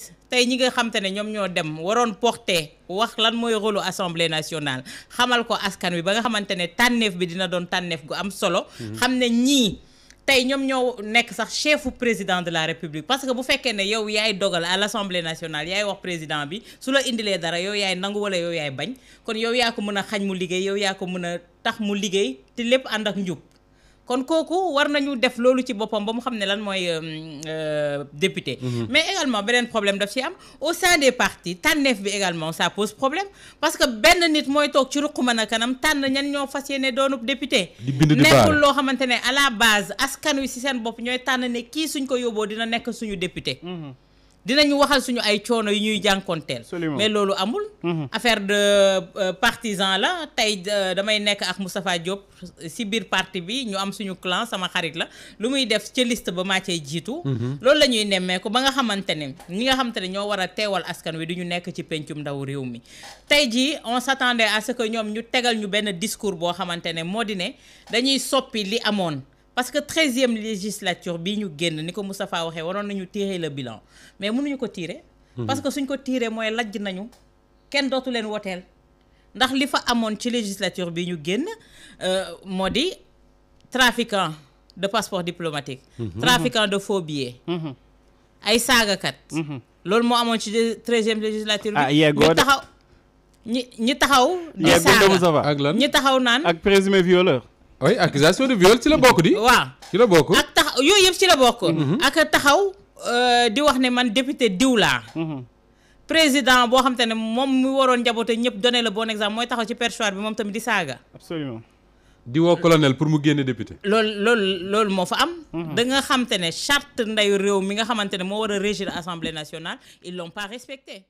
gis tey ñi nga xam te ne ñoom ñoo dem waroon porter wax lan mooy rôle assemblée nationale xamal ko askan wi ba nga xamante ne tànneef bi dina doon tànneef gu am solo. xam ne ñii tey ñoom ñoo nekk sax chefu président de la république parce que bu fekkee ne yow yaay dogal à l'assemblée nationale yaay wax président bi su la indilee dara yow yaay nangu wala yow yaay bañ kon yow yaa ko mën a xañ mu liggéey yow yaa ko mën a tax mu liggéey te lépp ànd ak njub. kon kooku war nañu def loolu ci boppam ba mu xam ne lan mooy député. Mais également beneen problème daf ci am au sein des partis tànneef bi également ça pose problème parce que benn nit mooy toog ci ruq mën a kanam tànn ñan ñoo fas yéene doonub député. nekkul loo xamante ne à la base askan wi ci seen bopp ñooy tànn ne kii suñ ko yóbboo dina nekk suñu député. dinañu waxal suñu ay coono yu ñuy jànkonteel. Mais loolu amul. affaire de partisan la tey damay nekk ak Moustapha Diop ci biir parti bi ñu am suñu clan sama xarit la lu muy def ca liste ba maa cay jiitu. loolu la ñuy nemmeeku ba nga xamante ne ñi nga xamante ne ñoo war a teewal askan wi du ñu nekk ci pencum ndaw réew mi. tey jii on s'attendait à ce que ñoom ñu tegal ñu benn discours boo xamante ne moo di ne dañuy soppi li amoon. parce que 13e législature bii ñu génn ni ko Moustapha waxee waroon nañu tirer le bilan mais mënuñu ko tirer. parce que suñ ko tirer mooy lajj nañu kenn dootu leen woteel ndax li fa amoon ci législature bii ñu génn moo di trafiquant de passeport diplomatique. trafiquant de faux billets. ay saagakat. loolu moo amoon ci 13e législature bi. ñu taxaw ñi taxaw. di saaga ak lan ñi taxaw naan. ak présumé violeur. oui accusation de viol ci la bokk di. waaw ci la bokk. ak tax yooyu yëpp ci la bokk. ak taxaw di wax ne man député diw laa. président boo xam te ne moom mu waroon njaboote ñëpp donné le bon exemple mooy taxaw ci perchoir bi moom tamit di saaga. absolument. di woo colonel pour mu génne député. loolu moo fa am. da nga xam te ne charte ndeyu réew mi nga xamante ne moo war a régir assemblée nationale ils l'ont pas respecté.